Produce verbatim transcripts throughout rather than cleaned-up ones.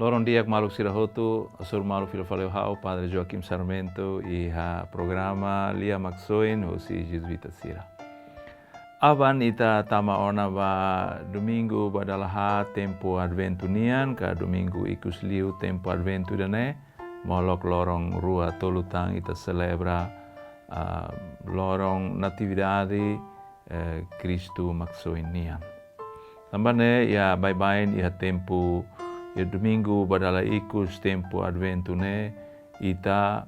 Loron di'ak maluk sira hotu, hasoru malu fila fali ho ha'u, Padre Joaquim Sarmento, iha programa Lia Maksoin, hosi Jezuita sira. Aban ita tama ona ba Domingu ba dala haat tempu Adventu nian, ka Domingu ikus liu tempu Adventu ida-ne'e, molok loron rua tolu tan ita selebra, ah, loron Natividade, eh, Kristu Maksoin nian. Tanba ne'e, iha baibain, iha tempu, iha Domingu ba dala ikus tempu Adventu ne'e, ita,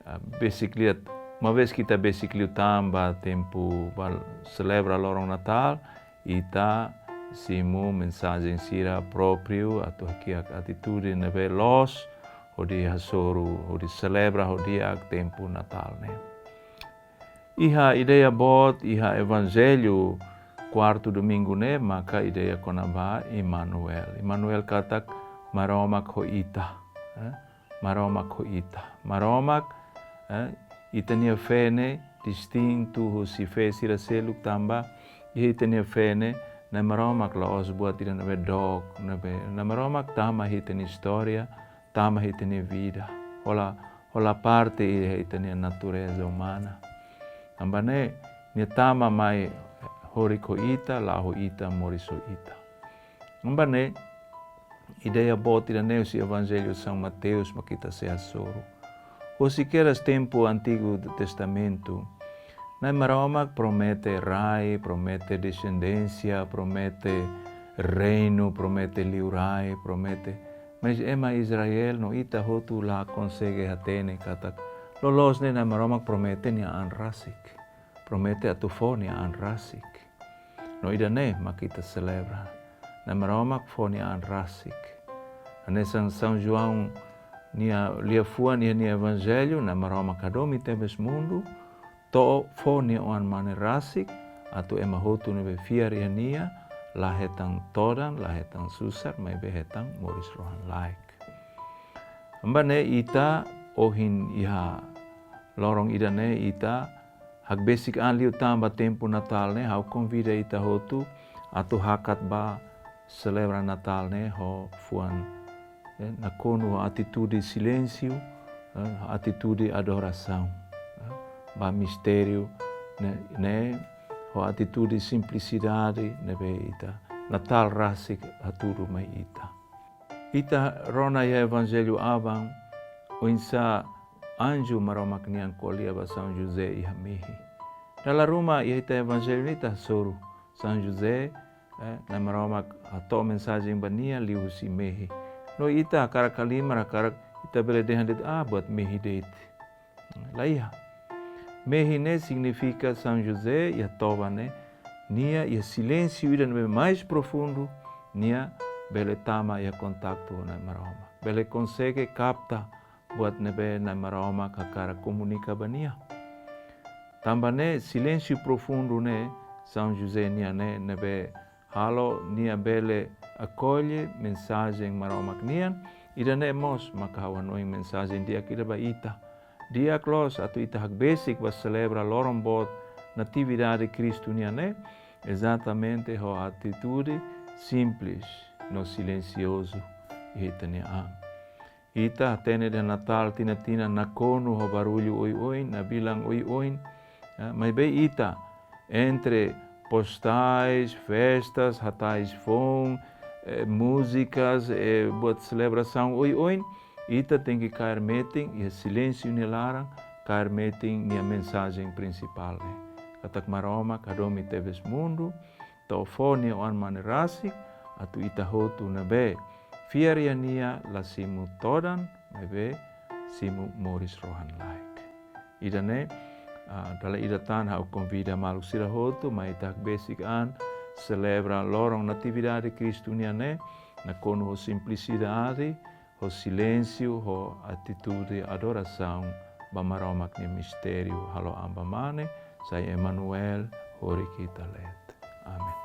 ah, besik liu, uma vez ke ita besik liu tan ba tempu ba selebra loron Natál, ita simu mensajen sira própriu atu hakiak atitude ne'ebé loos, hodi hasoru, hodi selebra ho di'ak tempu Natál ne'e. Iha ideia boot, iha Evanjellu kuartu Domingu ne'e, maka ideia kona-ba Imanuel. Imanuel katak Maromak ho ita, eh? Maromak ho ita. Maromak, eh, ita-nia fé ne'e distintu husi fé sira seluk tanba, iha ita-nia fé ne'e, Na'i Maromak la'ós buat ida ne'ebé dook, ne'ebé, Na'i Maromak tama iha ita-nia istória, tama iha ita-nia vida. Hola, hola parte iha ita-nia natureza umana. Tanba ne'e, nia tama mai horik ho ita, la'o ho ita, moris ho ita. Tanba ne'e, ideia boot ida-ne'e husi Evanjellu São Mateus mak ita sei hasoru. Hosi kedas tempu Antigu Testamentu, Na'i Maromak promete rai, promete desendénsia, promete reinu, promete liurai, promete. Mas ema Israel no ita hotu la konsege hatene katak loloos ne'e Na'i Maromak promete nia an rasik. Promete atu fó nia an rasik. No ida-ne'e mak ita selebra. Na'i Maromak fó nia an rasik. Hanesan São João nia liafuan iha nia Evanjellu, Na'i Maromak hadomi tebes mundu, to'o fó nia Oan-Mane rasik, atu ema hotu ne'ebé fiar iha nia, la hetan todan, la hetan susar, maibé hetan moris rohan-laek. Tanba ne'e ita ohin iha loron ida-ne'e ita hakbesik an liután ba tempu Natál ne'e, ha'u konvida ita hotu atu hakat ba selebra Natál ne'e ho fuan, eh, nakonu ho atitude silénsiu, eh, atitude adorasaun, eh, ba mistériu ne'e, ne'e ho atitude simplisidade ne'ebé ita Natál rasik hatudu mai ita. Ita rona iha Evanjellu aban, oinsá anju Maromak nian ko'alia ba São José iha mehi. Dala ruma iha ita Evanjellu ne'e ita hasoru São José, eh, Na'i Maromak hato'o mensajen ba nia liuhusi mehi. No ita hakarak halimar, hakarak ita bele dehan de'it, ah, buat mehi de'it. La iha. Mehi ne'e signifika São José iha toba ne'e, nia iha silénsiu ida ne'ebé mais profundu, nia bele tama iha kontaktu ho Na'i Maromak. Bele konsege kapta buat ne'ebé Na'i Maromak hakarak komunika ba nia. Tanba ne'e silénsiu profundu ne'e, São José nian ne'e, ne'ebé halo nia bele akolle mensajen Maromak nian, ida-ne'e mós maka ha'u hanoin mensajen di'ak ida ba ita. Di'ak loos atu ita hakbesik ba selebra loron boot Natividade Kristu nian ne'e, ezatamente ho atitude simples no silensiozu iha ita-nia an. Ita hatene dehan Natál tinan-tinan nakonu ho barullu oioin, nabilan oioin. Eh, maibé ita, entre postais, festas, hatais foun, eh, múzikas, eh, buat selebrasaun oioin, ita tenke kaer metin iha silénsiu nia laran, kaer metin nia mensajen prinsipál ne'e. Katak Maromak hadomi tebes mundu, to'o fó nia Oan-Mane rasik, atu ita hotu ne'ebé fiar iha nia la simu todan, maibé simu moris rohan-laek. Ida-ne'e, ah, dala ida tan ha'u konvida maluk sira hotu, mai ita hakbesik an selebra loron Natividade Kristu nian ne'e, nakonu ho simplisidade, ho silénsiu, ho atitude adorasaun ba Maromak nia mistériu, halo an ba Mane, sai Emanuel, horik ita leet. Amen.